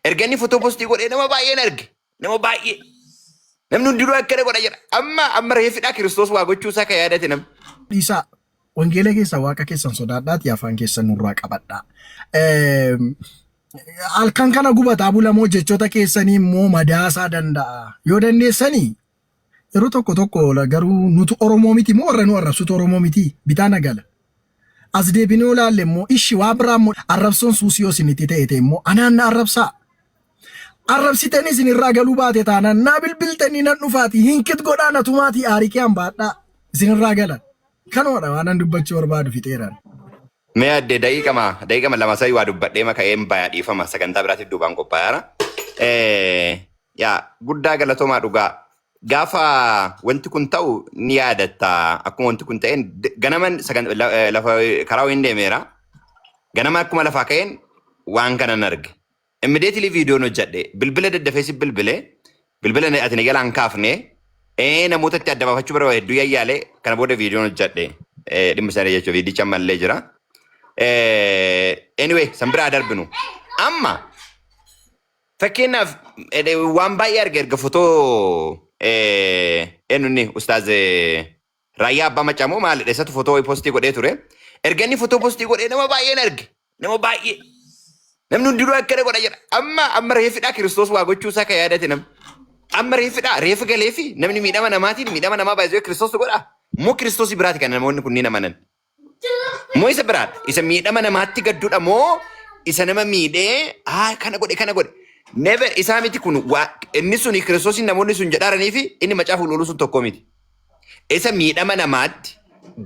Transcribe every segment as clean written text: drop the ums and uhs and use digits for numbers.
Erga inni fotoo postii godhee nama baay'een arge. Nama baay'ee. Namni hundinuu akkana godha jedha. Amma amma reefidhaa Kiristoos waa gochuu isaa kan yaadate namni. Dhiisaa. Wangeela keessa waaqa keessan sodaadhaati afaan keessan nurraa qabadhaa. Halkan kana gubataa bulamoo jechoota keessanii immoo madaasaa danda'a. Yoo dandeessanii yeroo tokko tokko garuu nutu Oromoo miti moo warra nu arrabsutu Oromoo miti bitaa na gala. As deebinee yoo ilaalle immoo ishi waa biraa immoo arrabsoon suusii yoo isinitti ta'e ta'e immoo anaan na arrabsaa. Arrabsitanii isin irraa galuu baate taanaan naa bilbiltanii nan dhufaati hinkit godhaa na tumaatii aarii kee hambaadhaa isin irraa gala. Kanumadha waan an dubbachuu barbaadu fixeeraan. Mee adde daqiiqama lama sadii waa dubbadhee maka'een baya dhiifama sagantaa biraatiif duubaan qophaa'eera. Yaa guddaa galatoomaa dhugaa. Gaafa wanti kun ta'u ni yaadatta akkuma wanti kun ta'een ganaman lafa karaa wayiin deemeera. Ganama akkuma lafaa ka'een waan kanan arge. Immediately viidiyoon hojjedhe bilbila daddafee si bilbile bilbila ati na jalaan kaafne namoota itti adda baafachuu barbaade hedduu yayyaale kana booda viidiyoon hojjedhe dhimma isaanii jechuudha viidicha ammallee jira. Anyway san biraa darbinu. Amma fakkeenyaaf waan baay'ee arge erga fotoo eenyunni ustaaz Raayyaa Abbaa Maccaa moo maalidha isatu fotoo postii godhee ture. Erga inni fotoo postii godhee nama baay'een arge. Nama baay'ee. Namni hundinuu akkana godha jedha. Amma amma reefidhaa Kiristoos waa gochuu isaa kan yaadate namni. Amma reefidhaa reefa galeefi namni miidhama namaatiin miidhama namaa baay'isee Kiristoos godha. Moo Kiristoos biraati kan namoonni kunniin amanan. Moo isa biraadha. Isa miidhama namaatti gadduudha moo isa nama miidhee aa kana godhe kana godhe. Never isaa miti kun waa inni suni Kiristoosiin namoonni sun jedhaaranii fi inni macaafa qulqulluu sun tokko miti. Isa miidhama namaatti,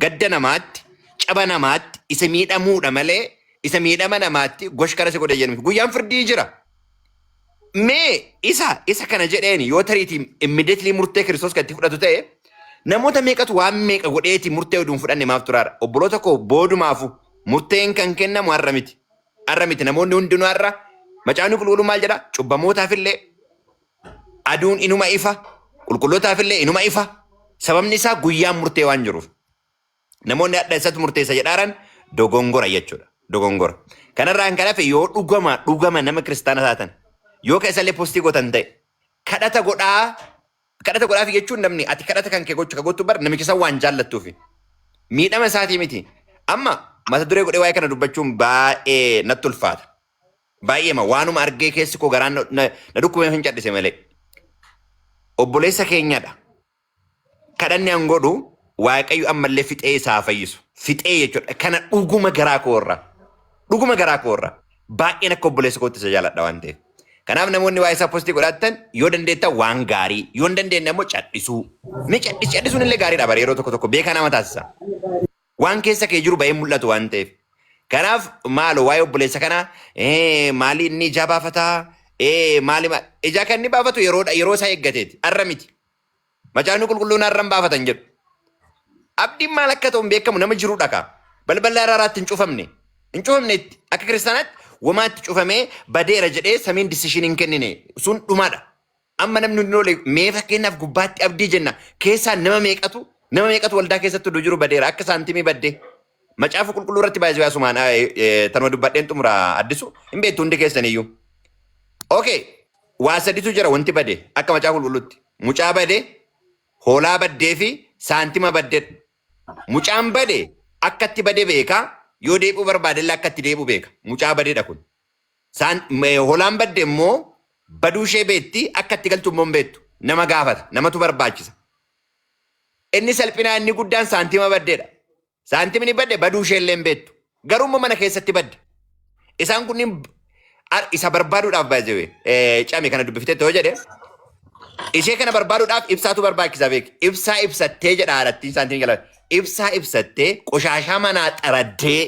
gadda namaatti, caba namaatti, isa miidhamuudha malee isa miidhama namaatti gosh kana si godhe jedhu miti. Guyyaan firdii jira. Mee isa isa kana jedheen yoo tariitii immediately murtee Kiristoos kan itti fudhatu ta'e namoota meeqatu waan meeqa godheeti murtee oduun fudhanne maaf turaara. Obboloota koo boodumaafu murteen kan kennamu har'a miti. Har'a miti namoonni hundinuu har'a macaafni qulqulluu maal jedha cubbamootaaf illee aduun inuma ifa qulqullootaaf illee inuma ifa sababni isaa guyyaan murtee waan jiruuf. Namoonni hadha isatti murteessa jedhaaran dogongora jechuudha. Dogongora. Kanarraan kan hafe yoo dhugama dhugama nama kiristaana taatan yoo ka isallee postii gootan ta'e kadhata godhaa kadhata godhaafi jechuun namni ati kadhata kan kee gochuu ka gootu bar namicha san waan jaallattuufi. Miidhama isaatii miti. Amma mata duree godhee waa'ee kana dubbachuun baay'ee natti ulfaata. Baay'eema waanuma argee keessi koo garaan na dhukkubee hin cadhise malee. Obboleessa keenyadha. Kadhanni an godhu Waaqayyo ammallee fixee isaa haa fayyisu. Fixee jechuudha. Kana dhuguma garaa koo irraa. Dhuguma garaa koo irraa. Baay'een akka obboleessa kootti isa jaaladha waan ta'eef. Kanaaf namoonni waa'ee isaa postii godhattan yoo dandeettan waan gaarii yoo hin dandeenye immoo cadhisuu. Mee cadhis cadhisuun illee gaariidha bara yeroo tokko tokko beekaa nama taasisa. Waan keessa kee jiru ba'ee mul'atu waan ta'eef. Kanaaf maaloo waa'ee obboleessa kanaa maali inni ijaa baafataa maali ijaa kan inni baafatu yeroodha yeroo isaa eeggateeti har'a miti. Macaafni qulqulluun har'a hin baafatan jedhu. Abdiin maal akka ta'u hin beekamu nama jirudha kaa. Balballi araaraatti hin cufamne. Hin cufamne itti. Akka kiristaanaatti wamaatti cufamee badeera jedhee samiin disishin hin kennine. Sun dhumaadha. Amma namni hundi oole mee fakkeenyaaf gubbaatti abdii jenna. Keessaa nama meeqatu nama meeqatu waldaa keessatti oduu jiru badeera akka saantimii baddee. Macaafa qulqulluu irratti baay'ee asumaan tanuma dubbadheen xumura addisu hin beektu hundi keessaniyyuu. Okay. Waa saditu jira wanti bade akka macaafa qulqulluutti. Mucaa bade, hoolaa baddee fi saantima baddedha. Mucaan bade akka itti bade beeka, yoo deebi'uu barbaade illee akka itti deebi'u beeka. Mucaa badedha kun. Hoolaan badde immoo baduu ishee beekti, akka itti galtu immoo hin beektu. Nama gaafata, namatu barbaachisa. Inni salphinaa inni guddaan saantima baddeedha. Saantimni badde baduu ishee illee hin beektu. Garuu immoo mana keessatti badde. Isaan kunniin isa barbaaduudhaaf baay'ee came kana dubbiftetti yoo jedhe ishee kana barbaaduudhaaf ibsaatu barbaachisa beek. Ibsaa ibsattee jedha haadhattiin saantimii jala. Ibsaa ibsattee qoshaashaa manaa xaraddee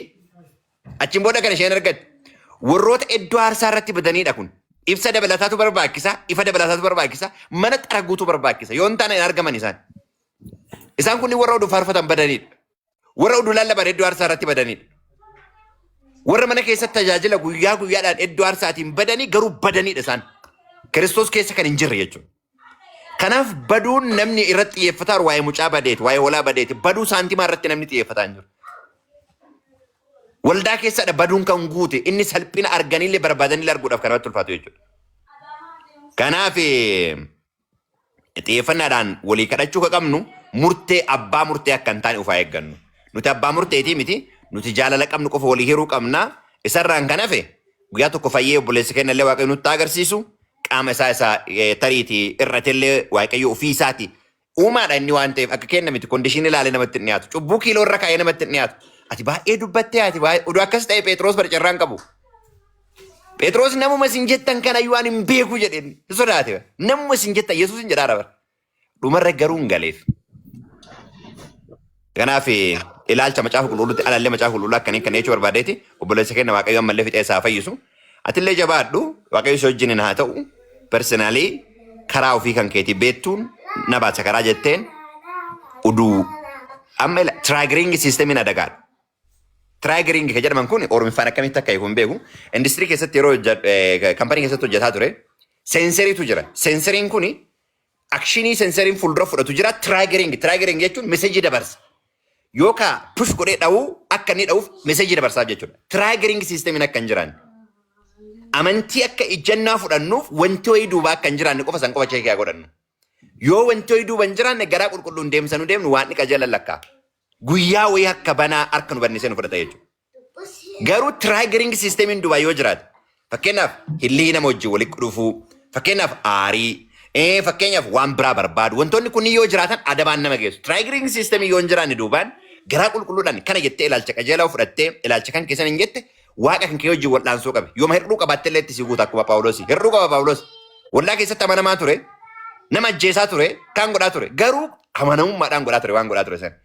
achiin booda kan isheen argatte. Warroota iddoo aarsaa irratti badanidha kun. Ibsa dabalataatu barbaachisa, ifa dabalataatu barbaachisa, mana xaraguutu barbaachisa. Yoo hin taane hin argaman isaan. Isaan kunniin warra oduu faarfatan badanidha. Warra oduu lallaban iddoo aarsaa irratti badanidha. Warra mana keessatti tajaajila guyyaa guyyaadhaan iddoo aarsaatiin badanii garuu badanidha isaan. Kiristoos keessa kan hin jirre jechuudha. Kanaaf baduun namni irratti xiyyeeffataa jiru waa'ee mucaa badeeti, waa'ee hoolaa badeeti. Baduu saantimaa irratti namni xiyyeeffataa hin jiru. Waldaa keessadha baduun kan guute inni salphina arganillee barbaadanillee arguudhaaf kan namatti ulfaatu jechuudha. Kanaaf xiyyeeffannaadhaan walii kadhachuu ka qabnu murtee abbaa murtee akka hin taane ufaa eeggannu. Nuti abbaa murteetii miti, nuti jaalala qabnu qofa walii hiruu qabna. Isarraan kan hafe guyyaa tokko fayyee obboleessa keenya illee Waaqayyo nutti agarsiisu qaama isaa isa tariitii irratellee Waaqayyo ofii isaati uumaadha inni waan ta'eef akka kenna miti condition ilaalee namatti hin dhiyaatu. Cubbuu kiiloo irra kaa'ee namatti hin dhiyaatu. Ati baay'ee dubbattee ati baay'ee oduu akkas ta'e Phexros barcarraa hin qabu. Phexros namuma isin jettan kana iyyuu ani hin beeku jedheen hin sodaate. Namuma isin jettan Yesuus hin jedhaara bara. Dhumarra garuu hin galeef. Kanaaf ilaalcha macaafa qulqulluutti alallee macaafa qulqulluu akkanii kan jechuu barbaadeeti obboleessa keenya Waaqayyo ammallee fixee isaa fayyisu. Atillee jabaadhu Waaqayyo si wajjin haa ta'u personally karaa ofii kan keetii beektuun na baasa karaa jetteen uduu amma triggering systemiin adagaadha. Triggering kan jedhaman kun Oromiffaan akkamitti akka hiiku hin beeku. Industirii keessatti yeroo company keessatti hojjetaa ture sensoriitu jira. Sensoriin kun actionii sensoriin fuuldura fudhatu jira. Triggering triggering jechuun messageii dabarsa. Yookaan push godhee dha'uu akka inni dha'uuf messageii dabarsaa jechuudha. Triggering systemiin akka hin jiraanne. Amantii akka ijjannaa fudhannuuf wanti wayii duubaa akka hin jiraanne qofa san qofa checkii haa godhannu. Yoo wanti wayii duuba hin jiraanne garaa qulqulluun deemsa nu deemnu waan dhiqa jala lakkaa. Guyyaa wayii akka banaa harka nu bannisee nu fudhata jechuudha. Garuu triggering systemiin duubaa yoo jiraate fakkeenyaaf hillii nama wajjin walitti dhufuu, fakkeenyaaf aarii, fakkeenyaaf waan biraa barbaadu wantoonni kunniin yoo jiraatan adabaan nama geessu. Triggering systemii yoo hin jiraanne duubaan garaa qulqulluudhaan kana jettee ilaalcha qajeelaa fudhattee ilaalcha kan keessan hin jette waaqa kan kee wajjin wal'aansoo qabe. Yooma hir'uu qabaatte illee itti si guuta akkuma Phaawulos. Hir'uu qaba Phaawulos. Wallaa keessatti amanamaa ture. Nama ajjeesaa ture. Kaan godhaa ture. Garuu amanamummaadhaan godhaa ture waan godhaa ture sana.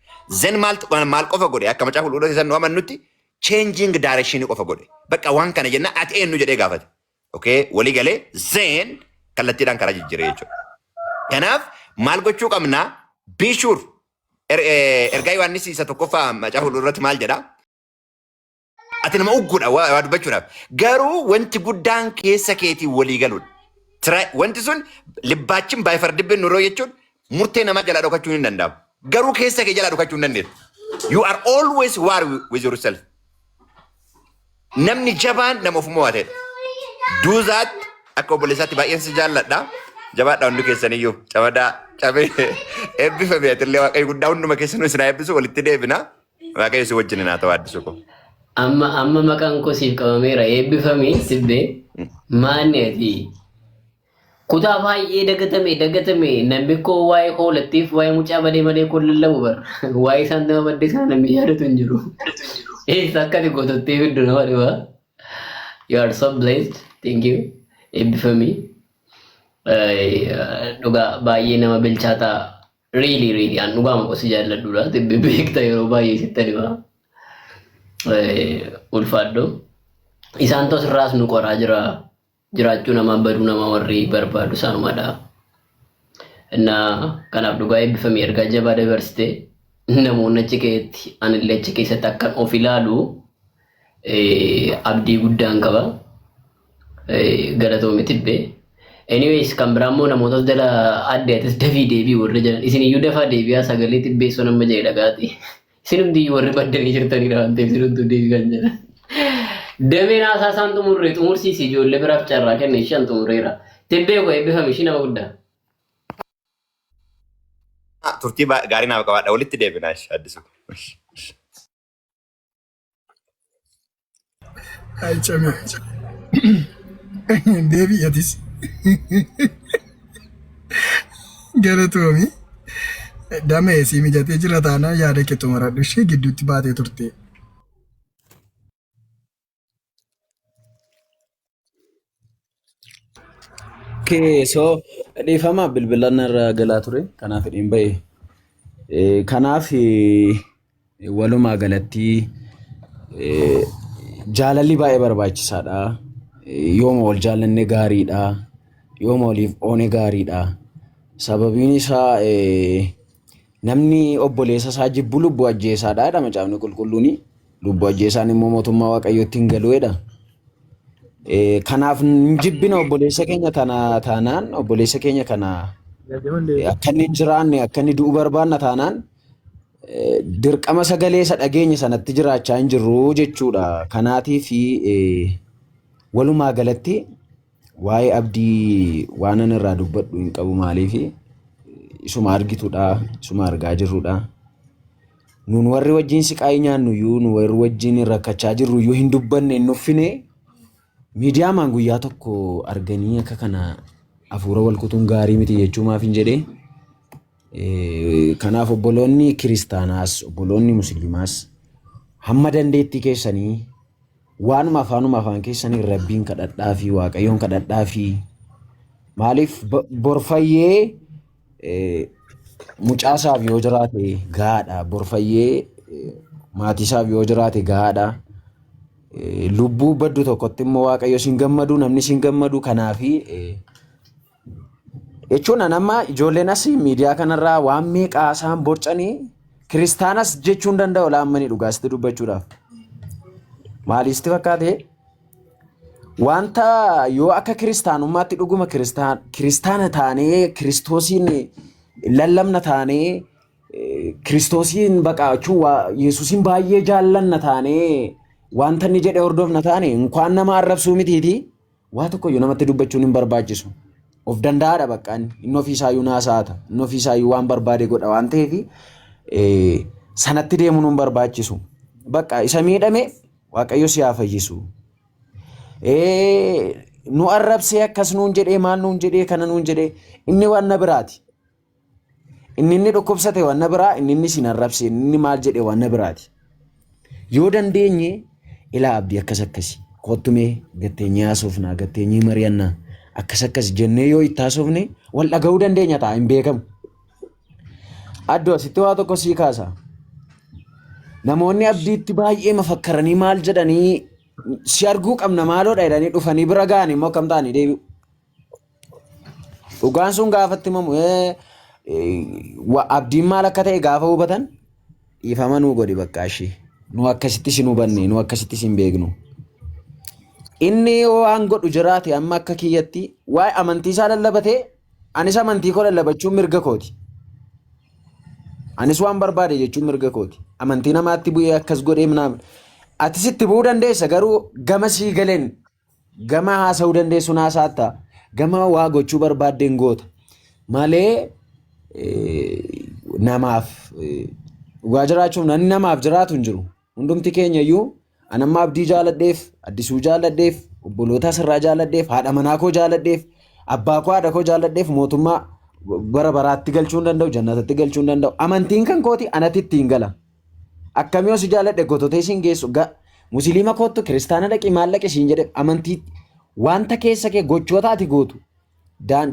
Then maal maal qofa godhe akka macaafa qulqulluu keessatti nu amannutti changing direction qofa godhe. Bakka waan kana jenna ati eenyu jedhee gaafate. Okay, walii galee then kallattiidhaan karaa jijjiire jechuudha. Kanaaf maal gochuu qabna? Be sure. Ergaa Yohaannis isa tokkoffaa macaafa qulqulluu irratti maal jedhaa? Ati nama ugguudha waa dubbachuudhaaf. Garuu wanti guddaan keessa keetii walii galuudha. Wanti sun ልባችን ባይፈርድብን ኖሮ jechuun murtee namaa jalaa dhokachuun hin danda'amu. Garuu keessa kee jalaa dhokachuu hin dandeessu. You are always war with yourself. Namni jabaan nama ofummaa waa ta'edha. Do that akka obboleessaatti baay'een si jaalladha. Jabaadha hundi keessaniyyuu. Camadaa cabee eebbifame atillee Waaqayyo guddaa hunduma keessanuu isin haa eebbisu walitti deebina. Waaqayyo si wajjin haa ta'u addisu koo. Amma amma maqaan koo siif qabameera eebbifamii sibbee maanni ati kutaa baay'ee dagatame dagatame namni koo waa'ee hoolattiif waa'ee mucaa badee malee koo lallabu bara waa'ee isaan nama baddee sana namni yaadatu hin jiru. Eessa akka ati gootottee fiddu nama dhiba. You are so blessed. Thank you. Eebbifamii. Dhugaa baay'ee nama bilchaataa really really an dhugaa maqoo si jaalladhudha. Beekta yeroo baay'ee sitti hima. Ulfaadho. Isaan tosirraas nu qoraa jira. Jiraachuu namaa baduu namaa warri barbaadu isaanumadha. Innaa kanaaf dhugaa eebbifamee ergaa jabaa dabarsite namoonni achi keessatti anillee achi keessatti akkan of ilaalu abdii guddaan qaba. Galatoomi tibbee. Anyways kan biraa immoo namoota jala adde atis dafii deebii warri jedhan isin iyyuu dafaa deebi'aa sagalee tibbeessoo nama jedhe dhagaati. Isin hundi iyyuu warri baddanii jirtanidha waan ta'eef isin hunduu deebii kan jedhan. Dameen haasaa isaan xumurre xumursiisi ijoollee biraaf carraa kenne ishaan xumureera. Tibbee koo eebbifame ishii nama guddaa. Turtii gaarii naaf qabaadha walitti deebina addisu. Ay came. Deebii atis. Galatoomi. Damee si mijatee jira taanaan yaada kee xumuradhu ishee gidduutti baatee turte. Okay, so dhiifama bilbila narra galaa ture kanaaf hidhiin ba'e. Kanaaf walumaa galatti jaalalli baay'ee barbaachisaadha. Yooma wal jaallanne gaariidha. Yooma waliif oone gaariidha. Sababiin isaa namni obboleessa isaa jibbu lubbuu ajjeesaadha jedha macaafni qulqulluuni. Lubbuu ajjeesaan immoo mootummaa waaqayyootti hin galu jedha. Kanaaf hin jibbina obboleessa keenya tana taanaan obboleessa keenya kana akka inni hin jiraanne akka inni du'u barbaanna taanaan dirqama sagalee isa dhageenye sanatti jiraachaa hin jirru jechuudha. Kanaatiif walumaa galatti Waa'ee Abdii waanan irraa dubbadhu hin qabu maaliif isuma argitudha, isuma argaa jirrudha. Nun warri wajjin siqaayii nyaannu iyyuu, nu warri wajjin rakkachaa jirru iyyuu hin dubbanne hin nuffine. Miidiyaamaan guyyaa tokko arganii akka kana hafuura wal kutuun gaarii miti jechuu maaf hin jedhee. Kanaaf obboloonni kiristaanaas obboloonni musliimaas hamma dandeettii keessanii waanuma afaanuma afaan keessanii rabbiin kadhadhaa fi waaqayyoon kadhadhaa fi maaliif borfayyee mucaasaaf yoo jiraate gahaadha. Borfayyee maatiisaaf yoo jiraate gahaadha. Lubbuu baddu tokkotti immoo waaqayyo siin gammadu namni siin gammadu kanaafi jechuun an amma ijoolleen as miidiyaa kanarraa waan meeqaa isaan borcanii kiristaanas jechuun danda'u laammanii dhugaasitti dubbachuudhaaf. Maaliisti fakkaate wanta yoo akka kiristaanummaatti dhuguma kiristaana taanee kiristoosiin lallabna taanee kiristoosiin baqaachuu Yesuusiin baay'ee jaallanna taanee wanta inni jedhe hordofna taane inkwaan nama arrabsuu mitiiti waa tokkoyyuu namatti dubbachuun hin barbaachisu. Of danda'aadha bakka inni inni ofiisaayyuu naasaata inni ofiisaayyuu waan barbaade godha waan ta'eef sanatti deemuun hin barbaachisu. Bakka isa miidhame Waaqayyo si haa fayyisu. Nu arrabsee akkas nuun jedhee maal nuun jedhee kana nuun jedhee inni waan na biraati. Inni inni dhukkubsate waan na biraa inni inni sin arrabse inni inni maal jedhe waan na biraati. Yoo dandeenye ilaa abdii akkas akkasi kottumee gatteenyee haasofnaa gatteenyee mari'annaa akkas akkas jennee yoo itti haasofne wal dhaga'uu dandeenya ta'a hin beekamu. Addoo asitti waa tokko sii kaasa. Namoonni abdiitti baay'ee mafakkaranii maal jedhanii si arguu qabna maaloodha jedhanii dhufanii bira ga'an immoo akkam ta'anii deebi'u. Dhugaan sun gaafatti himamu abdiin maal akka ta'e gaafa hubatan dhiifama nuu godhi bakka ishii. Nu akkasitti sin hubanne nu akkasitti sin beeknu. Inni yoo waan godhu jiraate amma akka kiyyatti waa'ee amantii isaa lallabatee anis amantii koo lallabachuun mirga kooti. Anis waan barbaade jechuun mirga kooti. Amantii namaatti bu'ee akkas godhee minaamin. Atis itti bu'uu dandeessa garuu gama sii galeen gama haasa'uu dandeessuun haasa'atta. Gama waa gochuu barbaaddeen goota. Malee namaaf dhugaa jiraachuuf namni namaaf jiraatu hin jiru. Hundumti keenya iyyuu an amma abdii jaaladheef, addisuu jaaladheef, obboloota asirraa jaaladheef, haadha manaa koo jaaladheef, abbaa koo haadha koo jaaladheef mootummaa bara baraatti galchuu hin danda'u, jannatatti galchuu hin danda'u. Amantiin kan kooti anatti ittiin gala. Akkamii yoo si jaaladhe gototee siin geessu musliima koottu kiristaana dhaqi maal dhaqi siin jedhe amantii wanta keessa kee gochoota ati gootu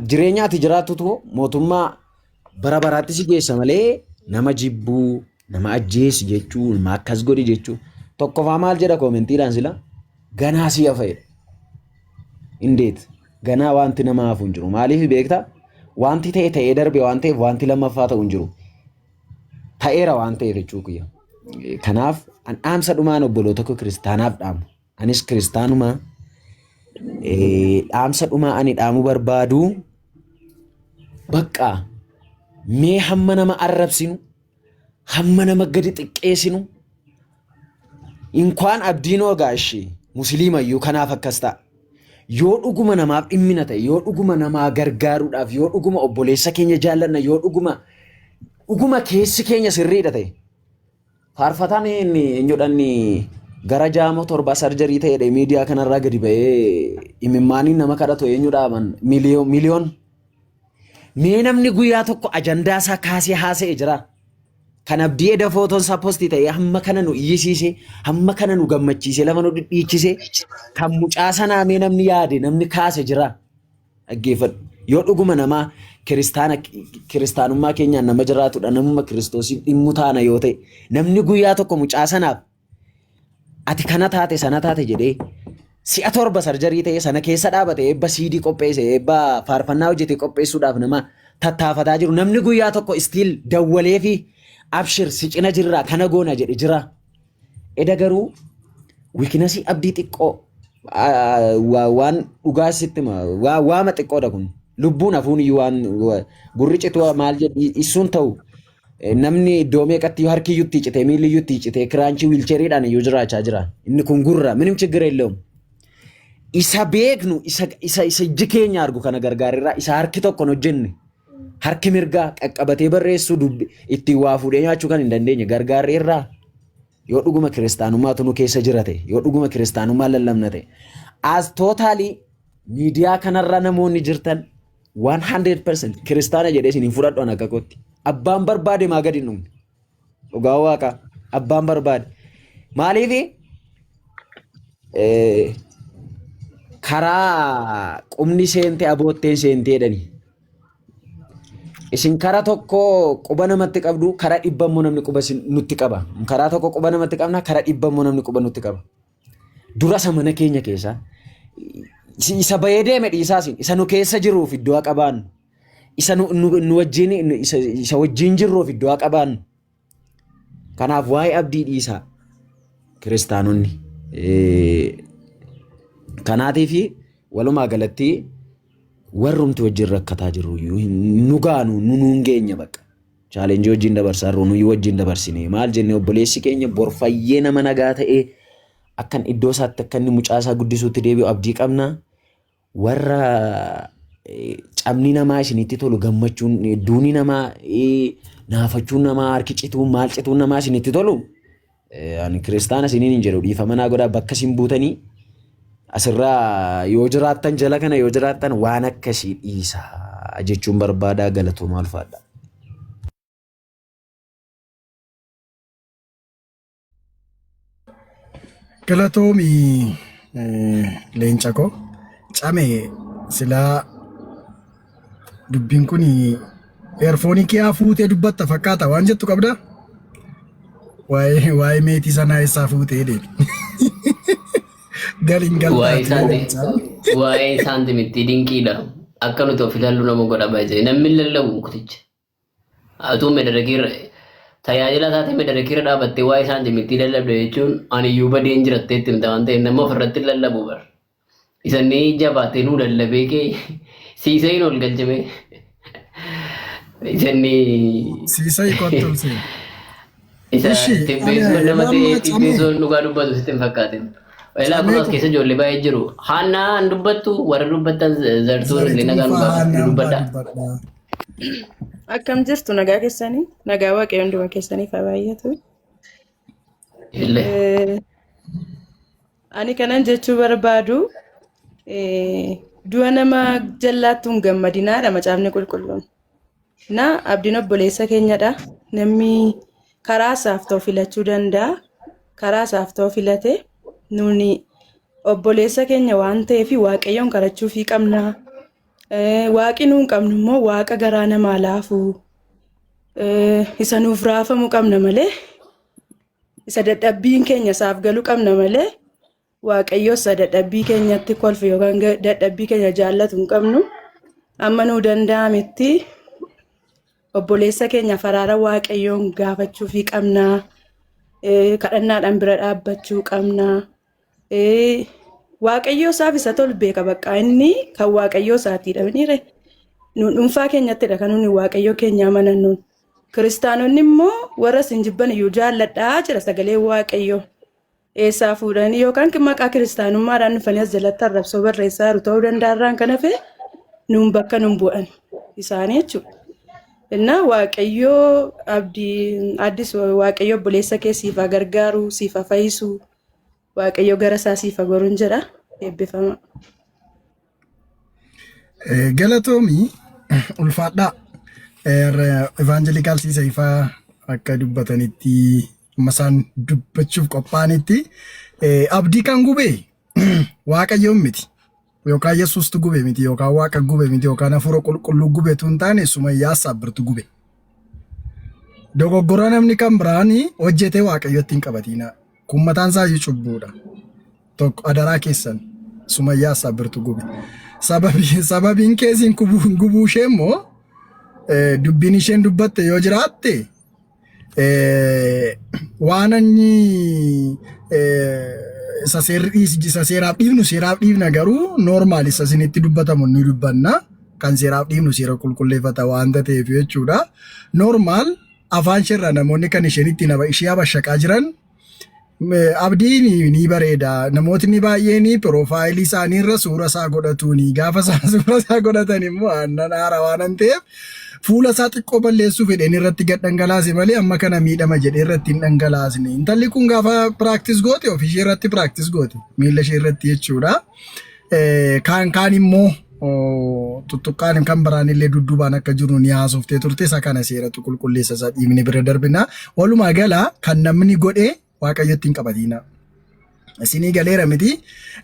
jireenya ati jiraattutu mootummaa bara baraatti si geessa malee nama jibbuu nama ajjeesi jechuu nama akkas godhi jechuu tokkoffaa maal jedha koomentiidhaan sila ganaa si hafa jedha. Indeet ganaa wanti nama hafu hin jiru maaliif beekta wanti ta'e ta'ee darbe waan ta'eef wanti lammaffaa ta'u hin jiru. Ta'eera waan ta'eef jechuu kiyya. Kanaaf an dhaamsa dhumaan obboloota koo kiristaanaaf dhaamu. Anis kiristaanuma dhaamsa dhumaa ani dhaamuu barbaadu bakka mee hamma nama arrabsinu hamma nama gadi xiqqeessinu inkwaan abdiin ogaa ishee musliimayyuu kanaaf akkas ta'a. Yoo dhuguma namaaf dhimmina ta'e, yoo dhuguma namaa gargaaruudhaaf, yoo dhuguma obboleessa keenya jaallanna, yoo dhuguma dhuguma keessi keenya sirriidha ta'e. Faarfataan inni eenyudha inni gara jaamoo torbaa sarjarii ta'edha miidiyaa kanarraa gadi ba'ee imimmaaniin nama kadhatu eenyudha aman miliyoon miliyoon. Mee namni guyyaa tokko ajandaa isaa kaasee haasa'e jira. Kan abdii eda footoon isaa postii ta'ee hamma kana nu iyyisiise, hamma kana nu gammachiise, lafa nu dhidhiichise, kan mucaa sanaa mee namni yaade, namni kaase jira. Dhaggeeffadhu. Yoo dhuguma namaa kiristaana kiristaanummaa keenyaan nama jiraatudha, namuma kiristoosiif dhimmu taana yoo ta'e, namni guyyaa tokko mucaa sanaaf ati kana taate sana taate jedhee si'a torba sarjarii ta'e sana keessa dhaabate eebba siidii qopheesse eebba faarfannaa hojjete qopheessuudhaaf nama tattaafataa jiru namni guyyaa tokko istiil dawwalee fi abshir si cina jirra kana goona jedhe jira. Eda garuu wikinasii abdii xiqqoo waan dhugaa sitti hima waama xiqqoodha kun lubbuun hafuun iyyuu waan gurri cituu maal jedhu issuun ta'u Namni iddoo meeqatti harki iyyuu itti citee miilli iyyuu itti citee kiraanchii wiilcheeriidhaan iyyuu jiraachaa jira. Inni kun gurra minim chiggir yeellawum. Isa beeknu isa isa isa ijji keenya argu kana gargaarreerraa isa harki tokko hin hojjenne harki mirgaa qaqqabatee barreessuu dubbi ittiin waa fuudhee nyaachuu kan hin dandeenye gargaarreerraa yoo dhuguma kiristaanummaatu nu keessa jira ta'e yoo dhuguma kiristaanummaa lallabna ta'e as totally miidiyaa kanarra namoonni jirtan 100% kiristaana jedhee isin hin fudhadhu an akka kootti abbaan barbaade maa gadi hin dhumne Dhugaa waaqa abbaan barbaade. Maaliif karaa qubni seente abootteen seentee jedhani. Isin kara tokko quba namatti qabdu kara dhibba immoo namni quba isin nutti qaba. Karaa tokko quba namatti qabna kara dhibba immoo namni quba nutti qaba. Dura isa mana keenya keessa isa bahee deeme dhiisaa isin isa nu keessa jiruuf iddoo haa qabaannu. Isa nu, nu, nu wajjin isa, isa wajjin jirruuf iddoo haa qabaannu. Kanaaf waa'ee abdii dhiisaa kiristaanonni. Kanaatiif walumaa galatti warrumti wajjin rakkataa jirru iyyuu nu gaanu nu nuun geenya bakka. Chaalenjii wajjin dabarsaa jirru nuyi wajjin dabarsine maal jenne obboleessi keenya bor fayyee nama nagaa ta'ee akkan iddoo isaatti akka inni mucaa isaa guddisuutti deebi'u abdii qabna. Warra cabni namaa isinitti tolu gammachuun duuni namaa naafachuun namaa harki cituun maal cituun namaa isinitti tolu ani kiristaana isiniin hin jedhu dhiifama naa godhaa bakka isin buutanii asirraa yoo jiraattan jala kana yoo jiraattan waan akkasii dhiisaa jechuun barbaadaa galatoomaa ulfaadha. Galatoomi leenca koo. Came silaa dubbiin kun eerfoonii kee fuutee dubbatta fakkaata waan jettu qabdaa? Waa'ee waa'ee meetii sanaa eessaa fuutee deebi. Galiin Waa'ee galtaati isaati leencaa. waa'ee saantimitti dinqiidha. Akka nuti of ilaallu nama godha baay'ee. Namni hin lallabu kuticha. Atuu medarakiirra tajaajila taatee medarakiirra dhaabattee waa'ee saantimittii lallabda jechuun ani iyyuu badeen jirattee itti himta waan ta'eef nama ofirratti hin lallabu bar. Isanni jabaatee nuu lallabee kee siisee hin ol galchame. Isanni Siisay kottu ol seeni. isa Ishi ani tibbeessuun nama lamma ta'ee camee tibbeessuun dhugaa dubbatu sitti hin fakkaatin. Elaa kun camee as keessa ijoollee baay'ee jiru. Haannaa hin dubbattu warra dubbattan zartuun illee zarituu nagaa nu faa gaafatti haannaan faa dubbadha. dubbadha. Akkam jirtu nagaa keessanii? Nagaa waaqayyo hunduma keessaniif haa baay'atu. Illee. Ani kanan jechuu barbaadu du'a nama jallaattu hin gammadinaadha macaafni qulqulluun. Na abdiin obboleessa keenyadha. Namni karaa isaaf ta'u filachuu danda'a. Karaa isaaf ta'u filate nuni obboleessa keenya waan ta'eef waaqayyoon kadhachuufii qabna. Waaqi nuun qabnu immoo waaqa garaa namaa laafu isa nuuf raafamu qabna malee isa dadhabbiin keenya isaaf galu qabna malee waaqayyo isa dadhabbii keenyatti kolfu yookaan dadhabbii keenya jaallatu hin qabnu. Amma nuu danda'ametti obboleessa keenya faraara waaqayyoon gaafachuufii qabna. Kadhannaadhaan bira dhaabbachuu qabna. Waaqayyoo isaaf isa tolu beeka bakka inni kan waaqayyoo isaatiidha miniire. Nu dhuunfaa keenyattidha kan nuni waaqayyoo keenya amanannu. Kiristaanonni immoo warra isin jibban iyyuu jaalladhaa jedha sagaleen waaqayyoo. Eessaa fuudhanii yookaan maqaa kiristaanummaadhaan dhufanii as jalatti arrabsoo barreessaa jiru ta'uu danda'a irraan kan hafe nuun bakka nun bu'an isaanii jechuudha. Innaa waaqayyoo abdii addis waaqayyoo obboleessa kee siif haa gargaaru siif haa fayyisu Waaqayyo gara isaa siif haa goruun jedha. Eebbifama. Galatoomi ulfaadhaa. Evangelikaal Siisay faa akka dubbatanitti amma isaan dubbachuuf qophaa'anitti abdii kan gube Waaqayyoon miti. Yookaan Yesuustu gube miti yookaan Waaqa gube miti yookaan hafuura qulqulluu gubetu hin taane Sumayyaa Saabbirtu gube. Dogoggora namni kan biraan hojjete Waaqayyotti hin qabatiina. Kun mataan isaa iyyuu cubbuudha. Tokko adaraa keessan Sumayyaa Saabbirtu gube. Sababiin keessiin gubuu ishee immoo dubbiin isheen dubbatte yoo jiraatte waan inni isa seerri isa seeraaf dhiifnu seeraaf dhiifna garuu normaal isa isinitti dubbatamu ni dubbanna kan seeraaf dhiifnu seera qulqulleeffata waanta ta'eef jechuudha. Normaal afaan isheerraa namoonni kan isheen ittiin ishee abashaqaa jiran Abdiin ni bareeda. Namootni baay'een piroofaayilii isaanii irra suura isaa godhatuuni. Gaafa isaan suura isaa godhatan immoo aannan haara waan ta'eef fuula isaa xiqqoo balleessuu fedheen irratti gad dhangalaase malee amma kana miidhama jedhee irratti hin dhangalaasne. Intalli kun gaafa practice goote ofii ishee irratti practice goote. Miila ishee irratti jechuudha. Kaan kaan immoo tuttuqqaan kan biraan illee dudduubaan akka jiru ni haasoftee turte. Isa kana seeratu qulqulleessa isaa dhiibne bira darbina. Walumaa gala kan namni godhe Waaqayyotti hin qabatina. Isinii galeera miti.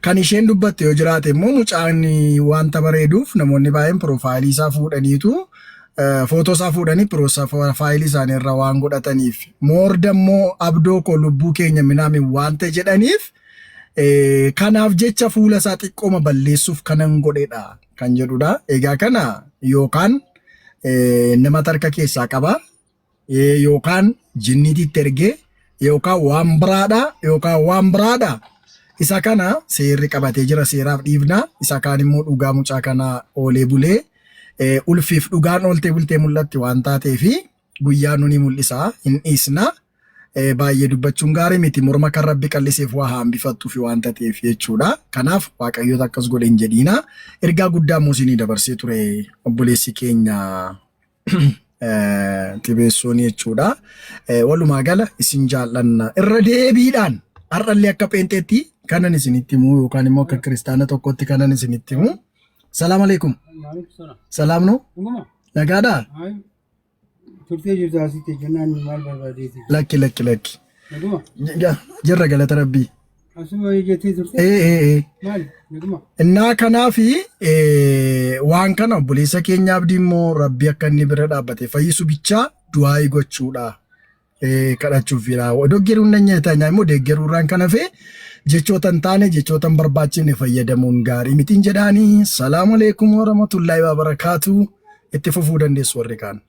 Kan isheen dubbatte yoo jiraate immoo mucaan wanta bareeduuf namoonni baay'een piroofaayilii isaa fuudhaniitu footoo isaa fuudhanii piroofaayilii isaanii irra waan godhataniif moorda immoo abdoo koo lubbuu keenya minaamin waanta jedhaniif kanaaf jecha fuula isaa xiqqooma balleessuuf kanan godhedha kan jedhudha. Egaa kana yookaan nama tarka keessaa qaba yookaan jinniititti ergee yookaan waan biraadha yookaan waan biraadha. Isa kana seerri qabatee jira seeraaf dhiifna. Isa kaan immoo dhugaa mucaa kanaa oolee bulee ulfiif dhugaan ooltee bultee mul'atti waan taateefi guyyaa nuni mul'isa hin dhiisna. Baay'ee dubbachuun gaarii miti morma kan rabbi qalliseef waa hambifattuufi waan tateef jechuudha. Kanaaf waaqayyoota akkas godhe hin jedhiina. Ergaa guddaa immoo isinii dabarsee ture obboleessi keenya xibeessoon jechuudha. Walumaa gala isin jaallanna. Irra deebiidhaan har'allee akka pheenxeetti kanan isinitti himu yookaan immoo akka kiristaana tokkotti kanan isinitti himu. Salaam alaikum. Salaam nu nagaadhaa? Turtee jirtu asitti jennaan maal barbaadeeti? Lakki lakki lakki. Naguma. Jirra galata rabbii. Asuma jettee turte? Ee ee ee. Maali? Naguma. Innaa kanaafi waan kana obboleessa keenya abdii immoo rabbi akka inni bira dhaabbate fayyisu bichaa du'aayii gochuudha. Kadhachuufidha. Doggeruun nan nyaataa immoo deeggaruurraan kan hafe jechoota hin taane jechoota hin barbaachifne fayyadamuun gaarii mitiin jedhaanii. Salaamu alaikum warahmatullahi wabarakaatu. Itti fufuu dandeessu warri kaan.